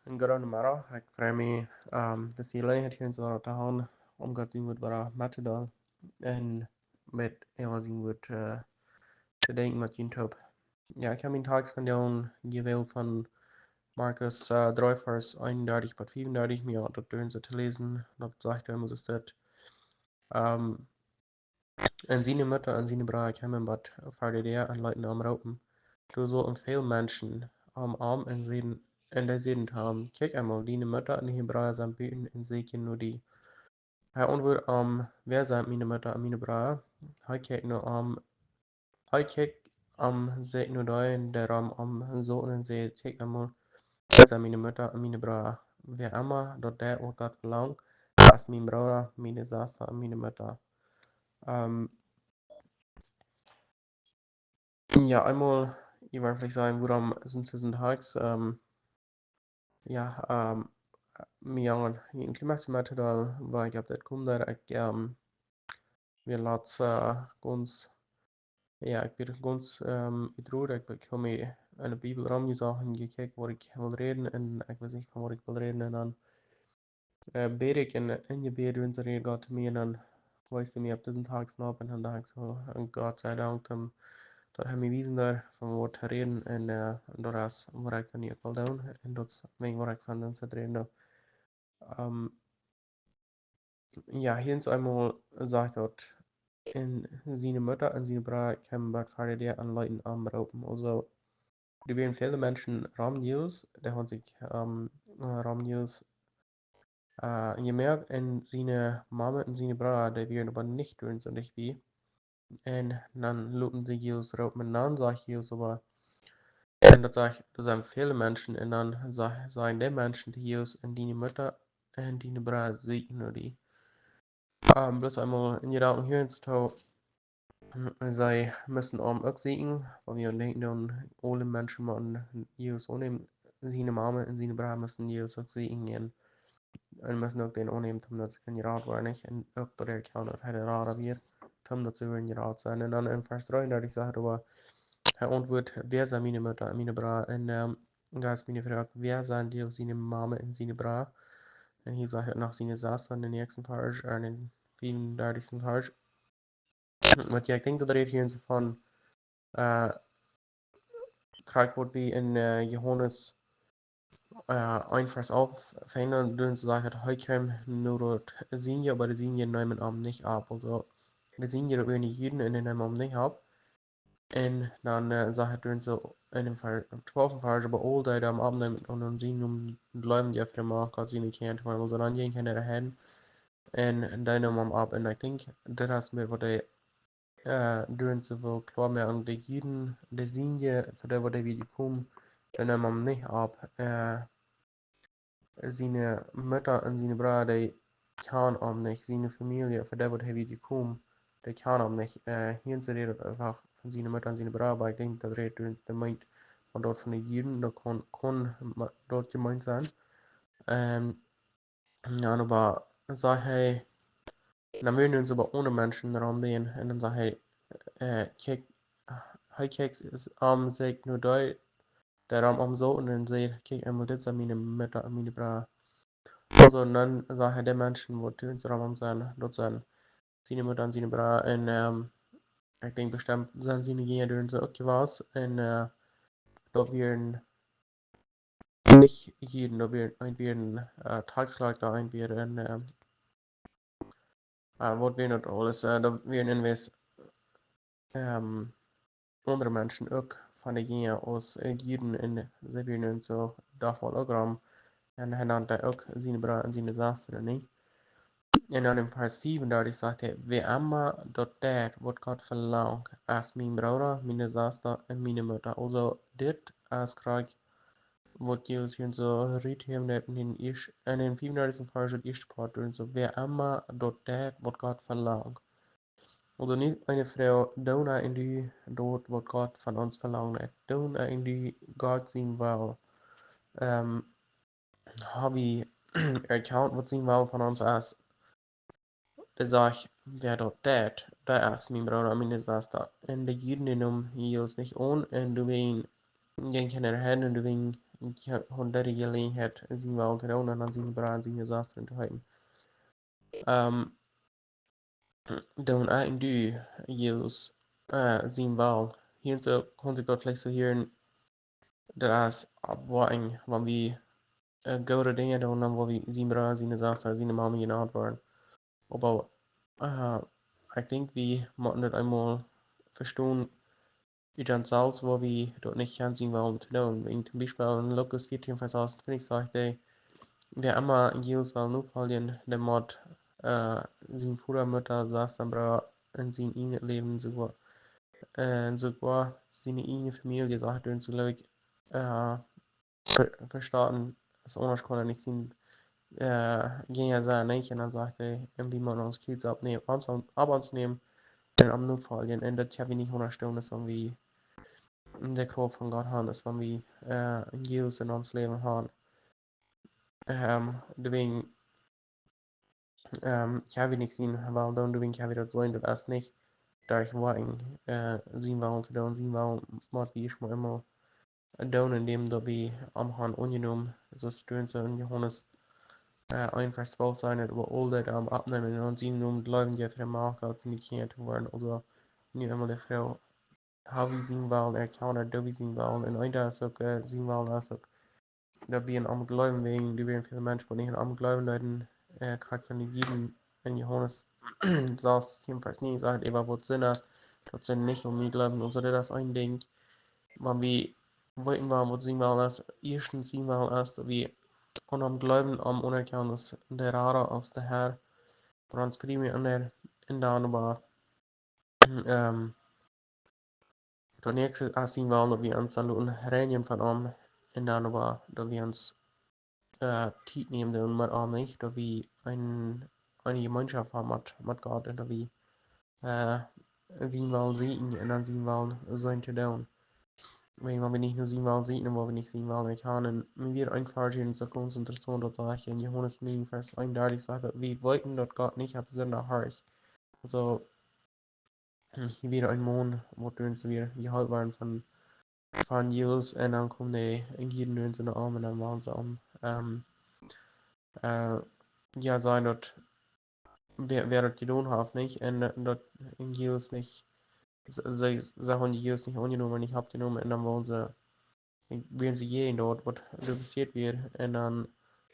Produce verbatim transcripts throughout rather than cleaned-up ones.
Een gooden Morjen. Ekj frei mie, ähm, daut jie Jeläajenheit kjrieen, soo waut to haben, om Gott sien Wuat wada mettodeelen un met äwa sien Wuat, äh, to denkjen met junt toop. Jo, ekj hab mienen Tekjst vondoag jewält von Markus, äh, dree, Varsch eenundartich bat fiefundartich, mie daut doa soo to läsen, daut sajcht, doa mott et, ähm, un siene Mutta un siene Breeda kjeemen bat ver de Däa un leeten am roopen. Doa sauten väl Menschen om am un säden, un dee säden to am: "Kjikj emol, diene Mutta un diene Breeda sent buten un sieekjen no die." Hee auntwuad an: "Wäa sent miene Mutta un miene Breeda?" Hee kjikjt no am, hee kjikjt om sikj no dee, dee rom am sauten, un säd: "Kjikj emol, dit sent miene Mutta un miene Breeda. Wäa emma daut deit, waut Gott velangt, es mien Brooda, miene Sesta un miene Mutta." Ähm, jo, eemol, jie woaren veleicht sajen, wuarom sent see sent Haks, ähm, jo, ähm, mie jangen een kjlien bät mettodeelen, woo ekj opp dit kjeem, daut ekj, ähm, wia latst, äh, gaunz, jo, ekj wia gaunz, ähm, utrut, ekj kjeem mie enne Bibel rom jesocht un jekjikjt, waut ekj well räden, un ekj wist nich, von waut ekj well räden, un dan, äh, bäd ekj en, en Jebäd, un soo räd Gott to mie, un dan wees hee mie opp disen Tekjst opp, un dan docht ekj soo: "Gott sie Dank, ähm, daut hee mie wiesen deed, von waut to räden, un, äh, daut es, waut ekj dan nu uk well doonen, un daut es, wäajen waut ekj vondoag räden doo." Ähm, jo, hia es eemol, sajcht daut: "Un siene Mutta un siene Breeda kjeemen bat ver de Däa un leeten am roopen." Aulsoo, doa wieren väle Menschen rom Jesus, dee hauden sikj, ähm, äh, rom Jesus, äh, jemoakt, un siene Mame un siene Breeda, dee wieren oba nich doa soo dicht bie. Un dan leeten see Jesus roopen, un dan sajcht Jesus oba, un daut sajcht, doa sent väle Menschen, un dan sa-, sajen dee Menschen to Jesus: "Un diene Mutta un diene Breeda sieekjen no die." Ähm, bloos eemol en Jedanken hia en soo, see musten am uk sieekjen, wan wie denkjen, dan aule Menschen motten Jesus aunnämen, siene Mame un siene Breeda musten Jesus uk sieekjen, un, un musten uk dän aunnämen, toom daut see kunnen jerat woaren, nich? Un uk daut hee kjennen, daut hee de Rada wia, toom daut see kunnen jerat sennen. Un dan en Varsch dreeundartich sajcht hee oba, hee auntwuad: "Wäa sent miene Mutta un miene Breeda?" Un, ähm, un daut es miene Froag: Wäa sent dee, siene Mame un siene Breeda? Un hia sajcht hee noch siene Sesta en dän näakjsten Varsch, äh, en dän fiefundartichsten Varsch. Waut jo, ekj denkj, daut rät hia en soo von, äh, krakjt waut wie en, äh, Johanes, äh, een Varsch alf finjen, doa sajcht daut: "Hee kjeem no daut Sienje, oba de Sienje neemen am nich opp." Aulsoo, de Sienje, daut wieren de Juden, un dee neemen am nich opp. Un dan, äh, sajcht daut doa soo en dän Ver-, twalften Varsch: "Oba aul dee, dee am oppneemen un aun sienen Nomen jleewen, dee jeft hee Macht, Gott siene Kjinja to woaren." Aulsoo dan jinkj hee no de Heiden un dee neemen am opp. Un ekj denkj, daut es mie waut hee, äh, doa soo well kloa moaken: de Juden, de Sienje, fa dee waut hee wia jekomen, dee neemen am nich opp. Äh, siene Mutta un siene Breeda, dee kjanen am nich. Siene Famielje, fa dee waut hee wia jekomen, dee kjanen am nich. Äh, hia en soo rät daut eefach von siene Mutta un siene Breeda, oba ekj denkj, daut rät doa, daut meent, wan daut von de Juden, daut kaun, kaun ma-, daut jemeent sennen. Ähm, jo, oba sajcht hee, dan wieren doa soo oba aundre Menschen rom dän, un dan sajcht hee, äh, kjikj, hee kjikjt am sikj no dee, dee rom am sauten, un säd: "Kjikj emol, dit sent miene Mutta un miene Breeda." Aulsoo, dan sajcht hee, de Menschen waut doa rom am sent, daut sent siene Mutta un siene Breeda. Un, ähm, ekj denkj, bestemt sent siene Kjinja doa soo uk jewast. Un, äh, daut wieren nich Juden, daut wieren, eent wieren, äh, Taxkolakjta, eent wieren, ähm, äh, waut wieren daut aules, äh, daut wieren en wiss, ähm, aundre Menschen uk von de Kjinja aus, äh, Juden, un see wieren en soo, docht mol, uk rom. Un hee nant dee uk siene Breeda un siene Sesta, nich? Un dan en Varsch fiefundartich sajcht hee: "Wäa emma daut deit, waut Gott velangt, es mien Brooda, miene Sesta un miene Mutta." Aulsoo, dit es krakjt waut Jesus hia soo rut hieet en dän ieescht-, en dän fiefundartichsten Varsch, daut ieeschte Poat, un soo: "Wäa emma daut deit, waut Gott velangt." Aulsoo nich eene Froag: Doo ekj un du daut, waut Gott von ons velangt? Doo ekj un du Gott sien Wellen? Ähm, hab wie erkaunt, waut sien Wellen von ons es? Dee sajcht: "Wäa daut deit, dee es mien Brooda un miene Sesta." Un de Juden, dee neemen Jesus nich aun, un doawäajen jinkj hee no de Heiden, un doawäajen Ekj ha-, haud de Jeläajenheit, sien Wellen to doonen un dan siene Breeda un siene Sestren to halpen. Ähm, dan ekj un du, Jesus, äh, sien Wellen. Hia un soo kaun sikj daut veleicht soo hieren, daut es opp Woakjen, wan wie, äh, goode Dinja doonen, dan woa wie sien Brooda, siene Sesta, siene Mame jenant woaren. Oba, äh, ekj denkj, wie motten daut eemol vestonen, ut ons selfst, woo wie daut nich kjennen, sien Wellen to doonen. Wan toom Biespel en Lukas vieetieen, Varsch achtuntwintich sajcht hee, wäa emma Jesus well nofoljen, dee mott, äh, sien Voda, Mutta, Sesta, Brooda en sien ieejnet Läwen soogoa, äh, soogoa siene ieejne Famielje, sajcht hee, un soo jleew ekj, äh, ve-, vestonen, es aundasch kaun hee nich sien, äh, Jinja sennen, nich? Un dan sajcht hee, un wie motten ons Kjriez oppnämen, ons, opp ons nämen, un am nofoljen. Un daut kjenn wie nich aundasch doonen, es wan wie de Krauft von Gott haben, es wan wie, äh, Jesus en ons Läwen haben. Ähm, doawäajen, ähm, kjenn wie nich sien Wellen doonen, doawäajen kjenn wie daut seenen, daut es nich derch Woakjen, äh, sien Wellen to doonen, sien Wellen mott wie ieescht mol emma doonen, endäm daut wie am haben aunjenomen, soo aus daut soo en Johanes, äh, eent Varsch twalf sajcht, daut oba aul dee, dee am aunnämen un aun sienen Nomen jleewen, dee jeft de Macht, Gott siene Kjinja to woaren. Aulsoo, nu emol de Froag, hab wie sien Wellen erkaunt, doo wie sien Wellen? Un eent es uk, äh, sien Wellen es uk, daut wie aun am jleewen, wäajen doa wieren väle Menschen, waut nich aun am jleewen deeden, äh, krakjt aus de Juden. En Johanes sas, vea Varsch näajen sajcht, äwa waut Sind es, daut see nich aun mie jleewen. Aulsoo, daut es een Dinkj, wan wie weeten wellen, waut sien Wellen es, ieeschtens sien Wellen es, daut wie aun am jleewen, am aunerkjanen aus de Rada, aus de Herr, waut ons frie moakt, un dan oba, ähm, daut näakjste es sien Wellen, daut wie ons dan loten reinjen von am, un dan oba, daut wie ons, äh, Tiet nämen doonen met am, nich? Daut wie een, eene Jemeenschoft haben met, met Gott un daut wie, äh, sien Wellen seenen un dan sien Wellen seenen to doonen. Wäajen wan wie nich no sien Wellen seenen, dan woa wie nich sien Wellen erkjanen. Un mie wia een Varsch hia soo gaunz interessaunt, daut sajcht en Johanes näajen Varsch eenundartich, sajcht daut, wie weeten, daut Gott nich opp Sinda horcht. Aulsoo, hia wia een Maun, waut doa soo wia jeheelt worden von, von Jesus, un dan kjeem de Juden doa soo no am un dan wullen see am, ähm, äh, jo, sajen daut, wäa, wäa daut jedonen haft, nich? Un, äh, daut, un Jesus nich, see, see, see haben Jesus nich aunjenomen, nich oppjenomen, un dan wullen see, wieren see jäajen daut, waut doa passieet wia, un dan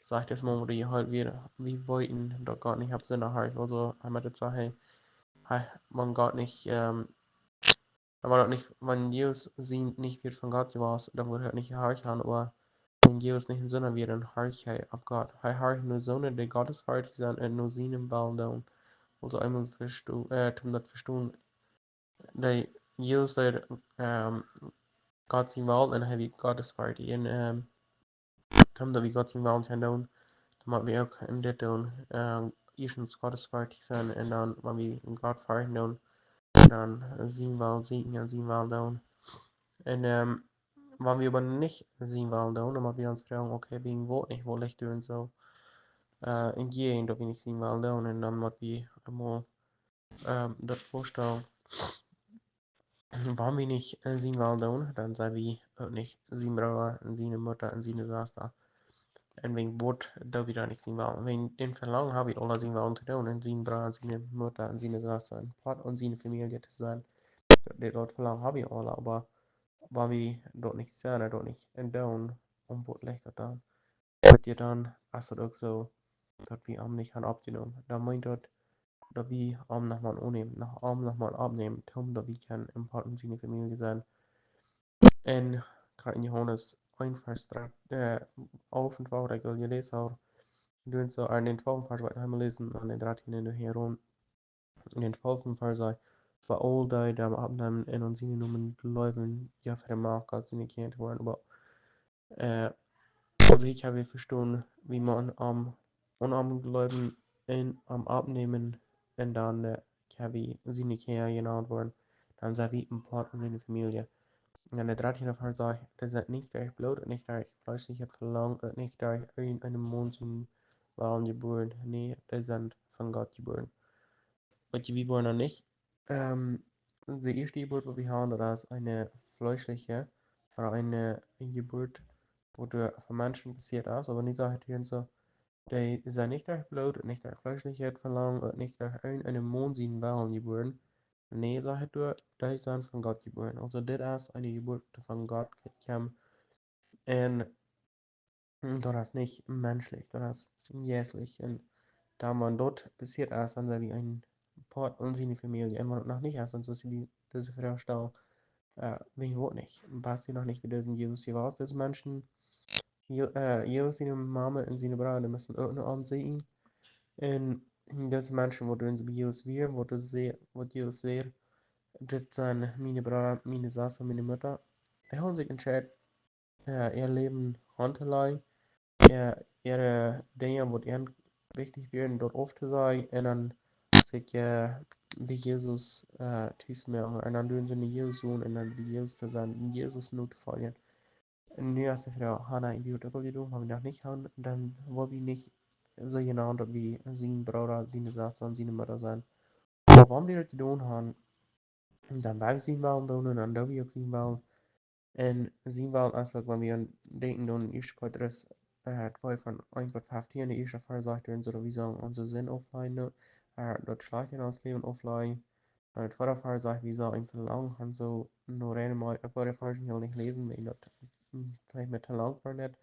sajcht dis Maun, waut doa jeheelt wia, wie weeten, daut Gott nich opp Sinda horcht. Aulsoo, hee meent to sajen, hee, hee, wan Gott nich, ähm, wan daut nich, wan Jesus sien nich wia von Gott jewast, dan wudd hee nich jehorcht haben, oba wan Jesus nich een Sinda wia, dan horcht hee opp Gott. Hee horcht no soone, dee gottesferchtich sent un no sienen Wellen doonen. Aulsoo eemol vesto-, äh, toom daut vestonen, daut Jesus deed, ähm, Gott sien Wellen un hee wia gottesferchtich. Un, ähm, toom daut wie Gott sien Wellen kjennen doonen, dan motten wie uk en dit doonen, ähm, ieeschtens gottesferchtich sennen un dan, wan wie Gott ferchten doonen, dan sien Wellen seenen un sien Wellen doonen. Un, ähm, wan wie oba nich sien Wellen doonen, dan motten wie ons froagen, okay, wäajen waut nich, waut lijcht doa soo, äh, en jäajen, daut wie nich sien Wellen doonen? Un dan motten wie eemol, ähm, daut väastalen, wan wie nich, äh, sien Wellen doonen, dan sent wie uk nich sien Brooda un siene Mutta un siene Sesta. Un wäajen waut doo wie dan nich sien Wellen? Wäajen dän Velangen hab wie aula, sien Wellen to doonen, un sien Brooda, siene Mutta un siene Sesta, un Poat aun siene Famielje to sennen. Daut, daut Velangen hab wie aula, oba wan wie daut nich sent, daut nich doonen, om waut lijcht daut dan? Weet jie, dan es daut uk soo, daut wie am nich haben oppjenomen. Dan meent daut, daut wie am noch mol aunnämen, noch am noch mol oppnämen, toom daut wie kjennen een Poat aun siene Famielje sennen. Un krakjt en Johanes eent Varsch dree, äh, alf un twalf, waut ekj aul jeläst hab, doa soo, en dän twalften Varsch, waut ekj noch emol läsen, en dän dartieenden doa hia rom. En dän twalften Varsch sajcht, fa aul dee, dee am oppnämen un aun sienen Nomen jleewen, jeft hee de Macht, Gott siene Kjinja to woaren. Oba, äh, aulsoo hia hab wie vestonen, wie motten am, aun am jleewen un am oppnämen, un dan, äh, kjenn wie siene Kjinja jenant woaren, dan sent wie een Poat von siene Famielje. Un de dartieende Varsch sajcht, dee sent nich derch Bloot un nich derch fleeschlichet Velangen un nich derch irjent een Maun sienen Wellen jebuaren. Nä, dee sent von Gott jebuaren. Weet jie, wie woaren noch nich, ähm, de ieeschte Jeburt, waut wie haben, daut es eene fleeschliche, ooda eene Jeburt, waut doa fa Menschen passieet es, oba nu sajcht hee hia soo, dee sent nich derch Bloot un nich derch Fleeschlichkjeit velangen un nich derch een, een Maun sienen Wellen jebuaren. Nä, sajcht hee doa, dee sent von Gott jebuaren. Aulsoo dit es eene Jeburt, dee von Gott kjemt. Un daut es nich menschlich, daut es jeistlich. Un dan wan daut passieet es, dan sent wie een Poat aun siene Famielje. Un wan daut noch nich es, dan soo aus dee, dise Froag stalt, äh, wäajen waut nich? Best du noch nich bie disen Jesus jewast? Dise Menschen, Je-, äh, Jesus siene Mame un siene Breeda musten uk no am sieekjen. Un dise Menschen, waut doa bie Jesus wieren, waut doa säd, waut Jesus säd, dit sent miene Breeda, miene Sesta, miene Mutta, dee hauden sikj entscheit, äh, äa Läwen hantoläajen, äa, äare Dinja, waut an wichtich wieren, daut auftosajen un dan sikj, äh, bie Jesus, äh, tus to moaken. Un dan doonen see no Jesus gonen un dan bie Jesus to sennen, Jesus notofoljen. Un nu es de Froag, ha wie daut uk aul jedonen? Wan wie daut noch nich haben, dan woa wie nich soo jenant, daut wie sien Brooda, siene Sesta un siene Mutta sent. Oba wan wie daut jedonen haben, dan woa wie sien Wellen doonen un dan doo wie uk sien Wellen. Un sien Wellen es uk, wan wie aun denkjen doonen, ieeschte Petrus, äh, twee von eent bat feftieen, de ieeschte Varsch sajcht, un soo, daut wie sellen onse Sind aufläajen, äh, daut Schlajchte en ons Läwen aufläajen. Un daut tweede Varsch sajcht, wie sellen een Velangen haben, soo no reine Mol-, ekj woa de Varsch hia nich läsen, wiels daut, mm, veleicht mie to lang woat.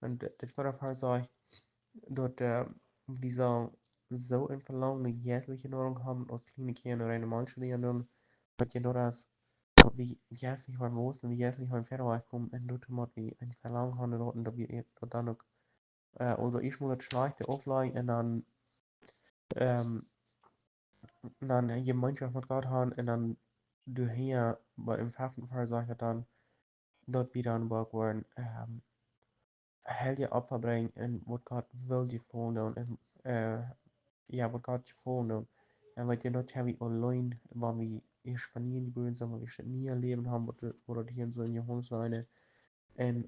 Un daut, daut tweede Varsch sajcht, daut, äh, wie sellen soo een Velangen no jeistliche Noarunk haben, aus kjliene Kjinja no reine Molkj to doonen. Waut je daut es, daut wie jeistlich woaren wausen, wie jeistlich woaren wieda komen, un daut mott wie een Velangen haben, daut, daut wie daut dan uk, äh, aulsoo ieescht mol daut Schlajchte aufläajen un dan, ähm, dan Jemeenschoft met Gott haben un dan doa hia bie dän feften Varsch sajcht daut dan, daut wie dan uk woaren, ähm, heilje Opfa brinjen un waut Gott well jefaulen doonen un, äh, jo, waut Gott jefaulen doonen. Un weet jie, daut kjenn wie auleen, wan wie ieescht von niee jebuaren sent, wan wie daut niee Läwen haben, waut, waut daut hia soo en Johanes sajcht. Un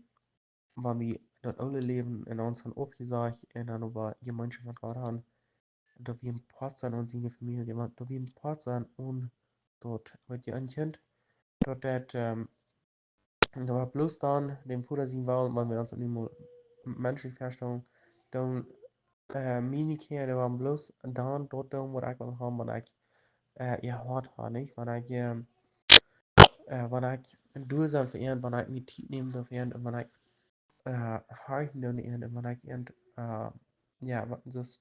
wan wie daut oole Läwen en ons han aufjesajcht un dan oba Jemeenschoft met Gott han, daut wie een Poat sent aun siene Famielje, wan daut wie een Poat sent aun daut, weet jie, een Kjint, daut daut, ähm, daut woat bloos dan däm Voda sien Wellen, wan wie ons nu mol menschlich vestalen, dan, äh, miene Kjinja, dee woaren bloos dan daut doonen, waut ekj well haben, wan ekj, äh, äa Hoat ha, nich? Wan ekj, ähm, äh, wan ekj doa sie fa an, wan ekj mie Tiet näm fa an, un wan ekj, äh, horchen doo no an, un wan ekj an, äh, jo, waut, daut,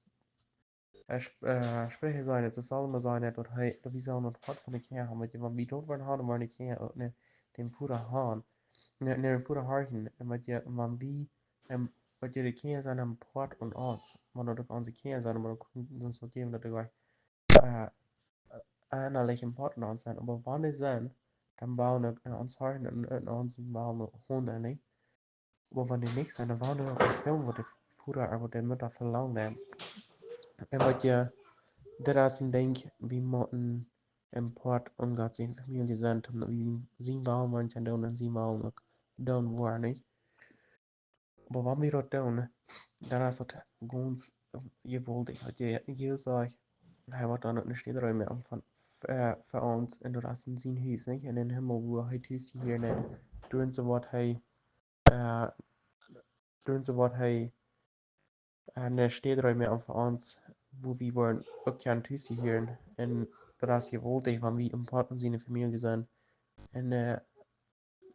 äh, sp-, äh, Spricha sajcht, daut Salomo sajcht, daut hee, daut wie sellen daut Hoat von de Kjinja haben, weet jie, wan wie daut woaren haben, woaren de Kjinja uk, nä, däm Voda han, nä, nä, däm Voda horchen, un weet jie, wan wie, ähm, weet jie, de Kjinja sent een Poat aun ons, wan daut uk onse Kjinja sent, oba daut kaun soont uk jäwen, daut dee jlikj, äh, äh, ennalich een Poat aun ons sent, oba wan dee sent, dan woaren uk en ons horchen un en ons woaren wonen, nich? Oba wan dee nich sent, dan woaren wie uk nich doonen, waut de Voda ooda waut de Mutta velangt. Un weet jie, daut es een Dinkj, wie motten een Poat aun Gott siene Famielje sennen, om sien, sien Wellen woaren kjennen doonen un sien Wellen uk doonen woaren, nich? Oba wan wie daut doonen, dan es daut gaunz jewaultich. Waut Je-, Jesus sajcht, hee woat dan uk eene Städ reed moaken von, äh, fa ons, un daut es en sien Hus, nich? En dän Himmel, wua hee tus jehieet, nä? Doa soo woat hee, äh, doa soo woat hee, äh, eene Städ reed moaken fa ons, wua wie woaren uk kjennen tus jehieren. Un daut es jewaultich, wan wie een Poat aun siene Famielje sent. Un, äh,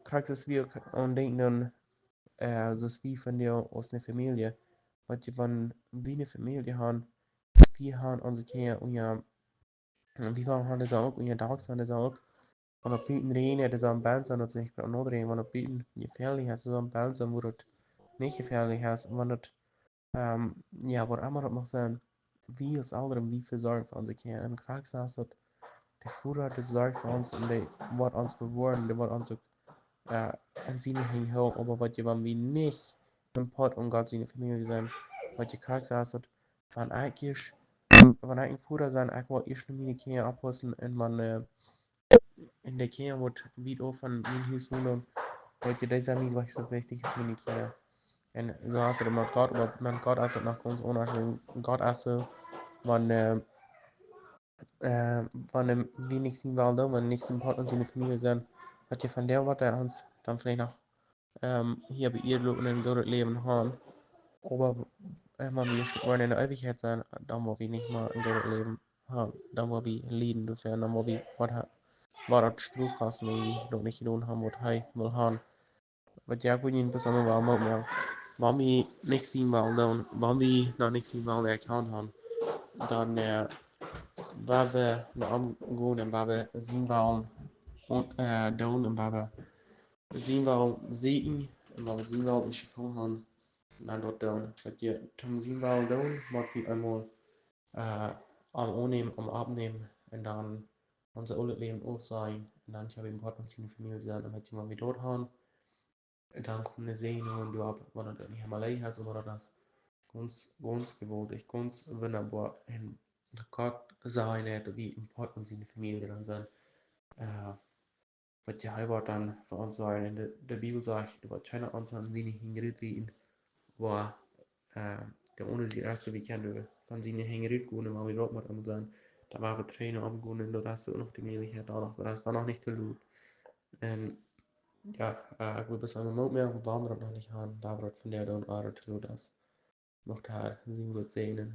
krakjt soo aus wie uk aun denkjen doonen, äh, soo aus wie von dee aus eene Famielje. Weet jie, wan wie eene Famielje han, wie han onse Kjinja, un jo, wie han dee uk, un jo, daut han dee uk. Wan daut buten räajent, daut es aum besten, daut see nich nodräajen, wan daut buten jefäalich es, daut es aum besten, wua daut nich jefäalich es, wan daut, ähm, jo, waut emma daut mach sennen, wie aus Elren, wie vesorjen fa onse Kjinja. Un krakjt soo es daut, de Voda, dee sorcht fa ons un dee woat ons bewoaren, dee woat ons uk, äh, en siene Henj hoolen, oba weet jie, wan wie nich een Poat aun Gott siene Famielje sent, weet jie, krakjt soo es daut, wan ekj ieescht, wan ekj een Voda sie, ekj well ieescht no miene Kjinja oppaussen un wan, äh, un de Kjinja waut wiet auf von mien Hus wonen, weet jie, dee sent mie nich soo wichtich aus miene Kjinja. Un soo es daut met Gott, oba met Gott es daut noch gaunz aundasch. Wan Gott es soo, wan, äh, äh, wan wie nich sien Wellen doonen, wan nich een Poat aun siene Famielje sent, weet jie, von däm woat hee ons dan veleicht noch hia bie Ieed loten en goodet Läwen han. Oba wan wie woaren en de Eewichkjeit sennen, dan woa wie nich mea en goodet Läwen han. Dan woa wie lieden doafäa, dan woa wie, woat daut Strof kosten, wan wie daut nich jedonen han, waut hee well han. Waut ekj woa junt bloos emma woll moot moaken, wan wie nich sien Wellen doonen, wan wie noch nich sien Wellen erkjant han, dan woa wie no am gonen un woa wie sien Wellen doonen un woa wie sien Wellen sieekjen un woa wie sien Wellen en Schefunk han, dan daut doonen. Waut je toom sien Wellen doonen, mott wie eemol am aunnämen, am oppnämen un dan onse oolet Läwen aufsajen un dan kjenn wie en Poat von siene Famielje sennen. Un waut je, wan wie daut han, dan kjemt de Säajen doaropp, wan daut nich emma leicht es, oba daut es gaunz jewaltich, gaunz wundaboa. Un Gott sajcht daut, daut wie en Poat von siene Famielje dan sent. Waut je, hee woat dan fa ons sorjen. Un de Bibel sajcht, doa woat kjeena ons aun siene Henj rut rieten, woa de one sie es, wie kjennen doa von siene Henj rut gonen, wan wie daut met am sent, dan woa wie trigj no am gonen un daut es uk noch de Mäajlichkjeit doa noch, daut es dan noch nich too lot. Un jo, ekj well bloos emma moot moaken, wan wie daut noch nich han, wan wie daut vondoag doonen, ea daut too lot es. Mucht de Har sien Wuat säajnen.